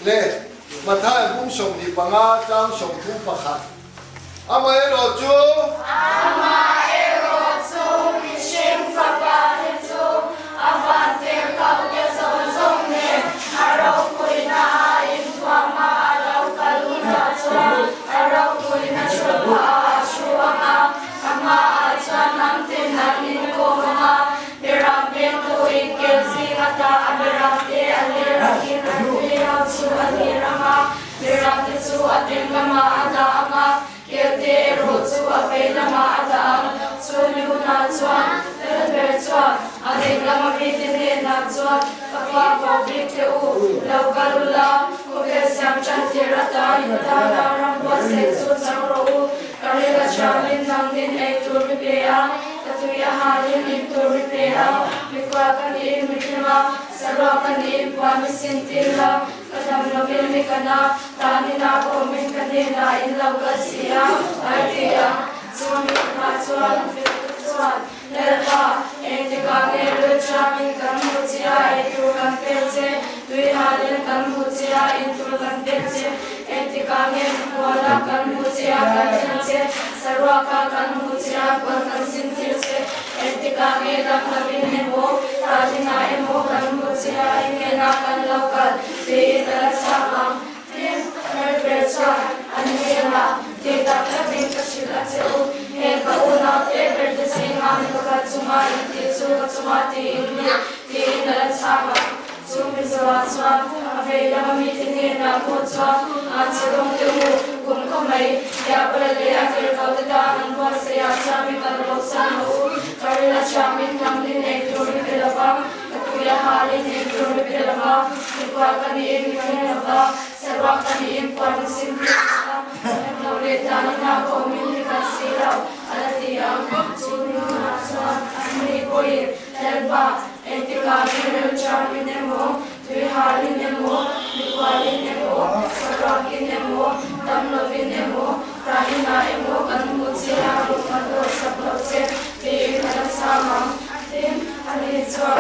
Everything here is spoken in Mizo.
Le Matthai bung 25 chang 31. Amaherawhchu. Amaherawhchu, mihring Fapa hi chu a vantirhkohte zawng zawng nen a ropuina a inthuam a, a lo kal hunah chuan a ropuina thulhah a thu ang a, a hmaah chuan hnam tin an inkawm ang a, Beram vengtu inkel zing ata a beramte a ler angin an tui ho chu a lir ang a, beramte chu a ding lamah a dah ang a, kelte erawh chu a vei lamah a dah ang. Chu mi hunah chuan Lalber chuan a ding lama mite hnenah chuan, Ka pa vau bik teh u, lo kal u la, khawvel siam tan tir ata in tana ram buatsaih chu chang rawh u, ka ril a thiamin nangnin ei tur mi pe a, Ka tui a halin in tur mi pe a, mikhual ka niin mi thleng a, saruak ka niin puan mi sin tir la, ka dam lovin mi kan a, tanin a ka awmin ka hnenah in lo kal si a, a ti a. Chu mi hunah chuan Philip chuan, Lalpa, engtikah nge rilṭhiamin kan hmu che a, ei tur kan pek che, tui halin kan hmu che a, in tur kan pek che, engtikah nge mikhuala kan hmu che a, kan thlen che, Saruaka kan hmu che a, puan kan sin tir che. Engtikah nge dam lovin emaw, talinah emaw kan hmu che a, i hnenah kan lo kal tiin a la chhang ang. Tin, Lalber chuan an hnenah, Tih tak takin ka hrilh a che u, heng ka unaute berte zingah mi pakhat chunga in tih chu ka chunga tiin ni, tiin a la chhang ang. Chu Mizoah chuan a vei lama mite hnenah pawh chuan an che rawng te u, kum khaw mai, Diabola leh a tirhkohte tan an buatsaihah chuan mi kal bo san rawh u, ka ril a thiamin hnamlin ei tur mi pe lo va, ka tui a halin in tur mi pe lo va, mikhual ka niin mi thleng lo va, saruak ka niin puan mi sim tir lo va, rem lo leh tanin a ka awmin mi kal si lo, a la ti ang. Chu mi hunah chuan an ni pawhin Lalpa, Engtikah nge rilṭamin emaw, tuihalin emaw, mikhualin emaw, saruakin emaw, dam lovin emaw, tahinah emaw kan hmuh che a, ruh kan rawh sak loh che, tiin a la chhang ang. Tin, ani chuan.